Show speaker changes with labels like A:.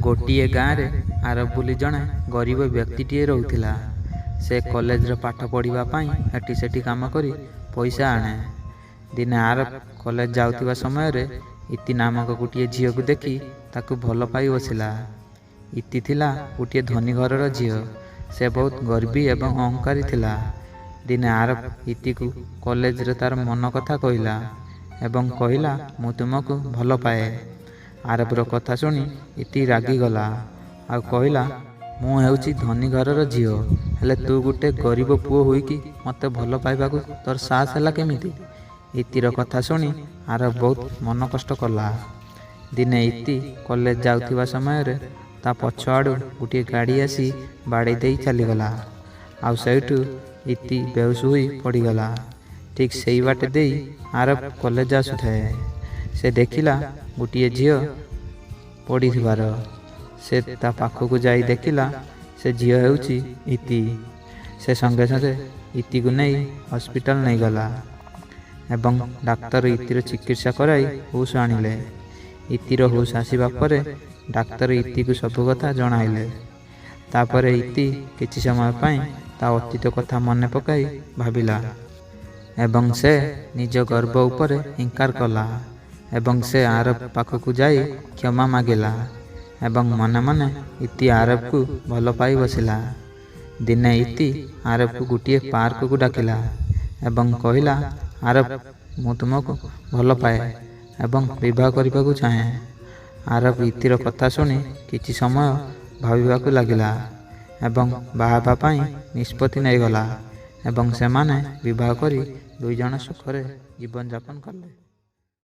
A: ଗୋଟିଏ ଗାଁରେ ଆରବ ବୋଲି ଜଣେ ଗରିବ ବ୍ୟକ୍ତିଟିଏ ରହୁଥିଲା। ସେ କଲେଜରେ ପାଠ ପଢ଼ିବା ପାଇଁ ଏଠି ସେଠି କାମ କରି ପଇସା ଆଣେ। ଦିନେ ଆରବ କଲେଜ ଯାଉଥିବା ସମୟରେ ଇତି ନାମକ ଗୋଟିଏ ଝିଅକୁ ଦେଖି ତାକୁ ଭଲ ପାଇ ବସିଲା। ଇତି ଥିଲା ଗୋଟିଏ ଧନୀ ଘରର ଝିଅ। ସେ ବହୁତ ଗର୍ବୀ ଏବଂ ଅହଙ୍କାରୀ ଥିଲା। ଦିନେ ଆରବ ଇତିକୁ କଲେଜରେ ତାର ମନ କଥା କହିଲା ଏବଂ କହିଲା, ମୁଁ ତୁମକୁ ଭଲ ପାଏ। ଆରବର କଥା ଶୁଣି ଇତି ରାଗିଗଲା ଆଉ କହିଲା, ମୁଁ ହେଉଛି ଧନୀ ଘରର ଝିଅ, ହେଲେ ତୁ ଗୋଟେ ଗରିବ ପୁଅ ହୋଇକି ମୋତେ ଭଲ ପାଇବାକୁ ତୋର ସାହସ ହେଲା କେମିତି? ଇତିର କଥା ଶୁଣି ଆରବ ବହୁତ ମନ କଷ୍ଟ କଲା। ଦିନେ ଇତି କଲେଜ ଯାଉଥିବା ସମୟରେ ତା ପଛଆଡ଼ୁ ଗୋଟିଏ ଗାଡ଼ି ଆସି ବାଡ଼େଇ ଦେଇ ଚାଲିଗଲା ଆଉ ସେଇଠୁ ଇତି ବେହୋସ ହୋଇ ପଡ଼ିଗଲା। ଠିକ୍ ସେଇ ବାଟେ ଦେଇ ଆରବ କଲେଜ ଆସୁଥାଏ। ସେ ଦେଖିଲା ଗୋଟିଏ ଝିଅ ପଡ଼ିଥିବାର। ସେ ତା ପାଖକୁ ଯାଇ ଦେଖିଲା, ସେ ଝିଅ ହେଉଛି ଇତି। ସେ ସଙ୍ଗେ ସଙ୍ଗେ ଇତିକୁ ନେଇ ହସ୍ପିଟାଲ ନେଇଗଲା ଏବଂ ଡାକ୍ତର ଇତିର ଚିକିତ୍ସା କରାଇ ହୁସ୍ ଆଣିଲେ। ଇତିର ହୁସ୍ ଆସିବା ପରେ ଡାକ୍ତର ଇତିକୁ ସବୁ କଥା ଜଣାଇଲେ। ତାପରେ ଇତି କିଛି ସମୟ ପାଇଁ ତା ଅତୀତ କଥା ମନେ ପକାଇ ଭାବିଲା ଏବଂ ସେ ନିଜ ଗର୍ବ ଉପରେ ଇନକାର କଲା ଏବଂ ସେ ଆରବ ପାଖକୁ ଯାଇ କ୍ଷମା ମାଗିଲା ଏବଂ ମନେ ମନେ ଇତି ଆରବକୁ ଭଲ ପାଇ ବସିଲା। ଦିନେ ଇତି ଆରବକୁ ଗୋଟିଏ ପାର୍କକୁ ଡାକିଲା ଏବଂ କହିଲା, ଆରବ, ମୁଁ ତୁମକୁ ଭଲ ପାଏ ଏବଂ ବିବାହ କରିବାକୁ ଚାହେଁ। ଆରବ ଇତିର କଥା ଶୁଣି କିଛି ସମୟ ଭାବିବାକୁ ଲାଗିଲା ଏବଂ ବାହା ହେବା ପାଇଁ ନିଷ୍ପତ୍ତି ନେଇଗଲା ଏବଂ ସେମାନେ ବିବାହ କରି ଦୁଇଜଣ ସୁଖରେ ଜୀବନଯାପନ କଲେ।